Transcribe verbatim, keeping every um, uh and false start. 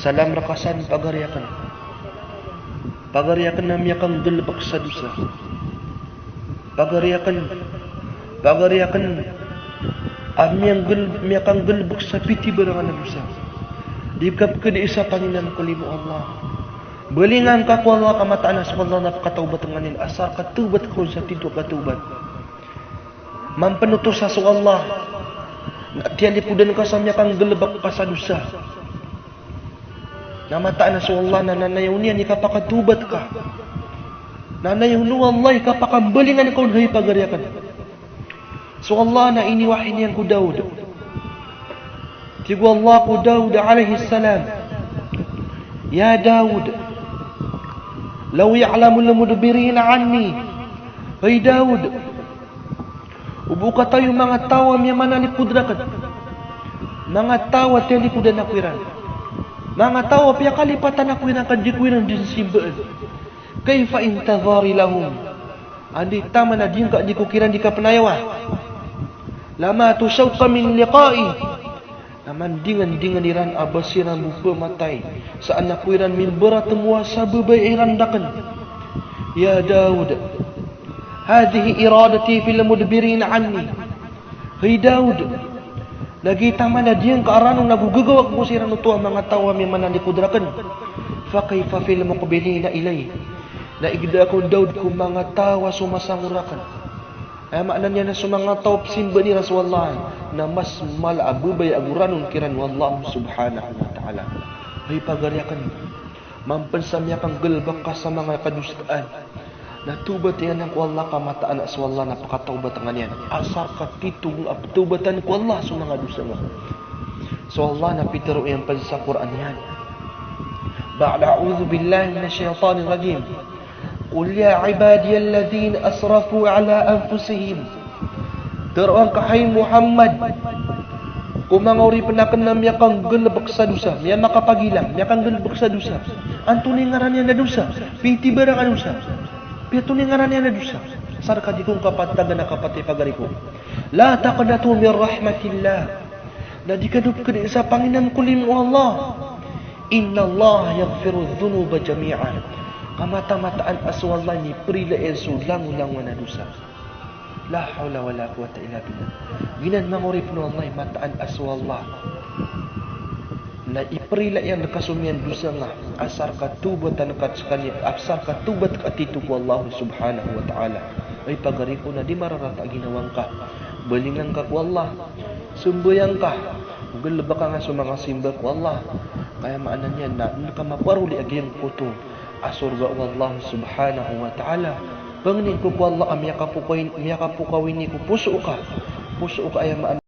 Salam reka san, pagari aken. Pagari aken a miyakanggalebek sa dosa. Pagari aken, pagari aken a miyanggel-, miyakanggalebek sa pitibarangan a dosa. Di ka pekedi sa panginam ko limo o Allah. Balingan ka ko Allah ka mataan a so Allah na pekatawbat nganin, asar ka tawbat ka on sa tito a katawbat. Mampen oto sa so Allah na tiyalikodan ka sa miyakanggalebek ka sa dosa. Na mataan a so Allah na nanayaw niyan i kapakatawbat ka. Nanayaw o Allah i kapakambalingan ka on, hay pagari aken. So Allah na iniwahi niyan ko Daud. Tig o Allah ko Daud alayhis salam, "Ya Daud, law ya'lamul mudbirina anni." Hay Daud, o bo katawi o manga taw a miyamanalikod raken, manga taw a tiyalikodan ako iran, manga taw a piyakalipatan ako iran ka di ko iran dii simbaan. Kayfa intidhari lahum. Anda i taman a dii ngka, dii ko kiran dii kapenayawa. Lamatu shawqa min liqa'i. Na mandingandingan iran a ba siran bo pematay sa an ako iran mimberatemo a sababaya iran raken. Ya Daud, hadhihi iradati fil mudbirin anni. Hay Daud, na giya taman a dii ngka a ranon ago gagawa ko siran oto a manga taw a miyamanalikod raken. Fa kayfa fil muqbilina ilay. Na igeda ako Daud ko manga taw a somasango raken. Aya maana niyan na so manga taw a pesimbaan iran so Allah na mas mala a babaya ago ranon kiran o Allah subhanahu wa ta'ala. Hay pagari aken, mampen sa miyakanggalebek ka sa manga kadosaan, na tawbat iyan ko Allah ka mataan a so Allah na pekatawbat nganin. Asar ka tito a petawbatan ko Allah so manga dosa nga. So Allah na pitero iyan pen sa Qur'an iyan. Ba'da a'udhu billahi minash shaytanir rajim. Qul ya ibadiyalladhina asrafu ala anfusihim. Teroa ngka, hay Muhammad, ko manga oripen aken a miyakanggalebek sa dosa, miyamakapagila, miyakanggalebek sa dosa. Antonaa i ngaran iyan a dosa? Pitibarang a dosa. Piyatonaa i ngaran iyan a dosa? Asar ka di ko ngka patagan a kapatay, pagari ko. La taqnatu min rahmatillah. Na di ka dii pekedi sa panginam ko limo o Allah. Innallaha yaghfiru dhunuba jami'a. Ka matamataan a so Allah na iperila iyan so langolangon a dosa. La hawla wala quwwata illa billah. Giyanan manga oripen o Allah i mataan a so Allah na iperila iyan reka so miyandosa nga, asar ka tawbatan ka sekaniyan, asar ka tawbat ka tito ko Allah subhanahu wa ta'ala. Ay pagari ko, na di mararata a ginawa ngka. Balingan ka ko Allah. Sembayang ka. Galebeka nga so manga simba ko Allah. Ka aya maana niyan na anda ka maparoli a giyangkoto a sorga o Allah subhanahu wa ta'ala. Pangnin ko ko Allah a miyakapokaw-, miyakapokawini ko poso ka. Poso ka, aya maana